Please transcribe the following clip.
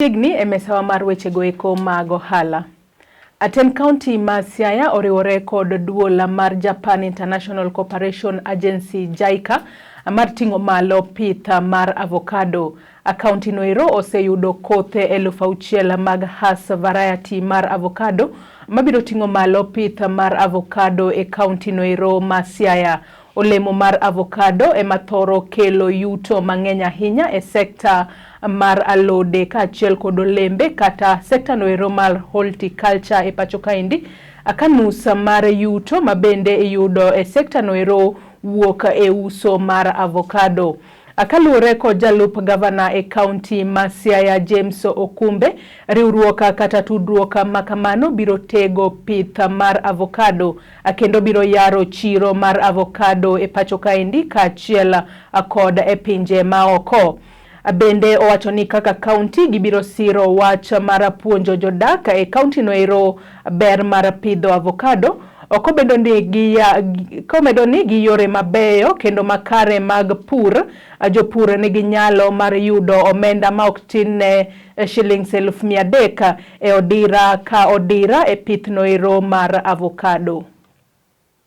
Chiegni e mesawa mar wechego eko mag ohala. Atend kaunti ma Siaya oriwore kod duol mar Japan International Cooperation Agency JICA mar ting'o malo pith mar avocado. Kaunti no ero oseyudo kothe 6,000 mag Hass variety mar avocado mabiro ting'o malo pith mar avocado e kaunti no ero ma Siaya. Olemo mar avocado ema thoro kelo yuto mang'eny ahinya e sekta mar alode kaachiel kod olembe kata sekta no ero mar horticulture e pacho kaendi. Ka nus mar yuto ma bende iyudo e sekta no ero wuok e uso mar avocado. Kaluwore kod jalup gavana e kaunti ma Siaya James Okumbe, riwruok kata tudruok ma kamano biro tego pith mar avocado kendo biro yaro chiro mar avocado e pacho kaendi kaachiel kod e pinje maoko. Bende owacho ni kaka kaunti gibiro siro wach mar puonjo jodak e kaunti no ero ber mar pidho avocado komedo ni gi yore mabeyo kendo makare mag pur, jopur nigi nyalo mar yudo omenda ma ok tin ne shillings 300,000 e odira ka odira e pith no ero mar avocado.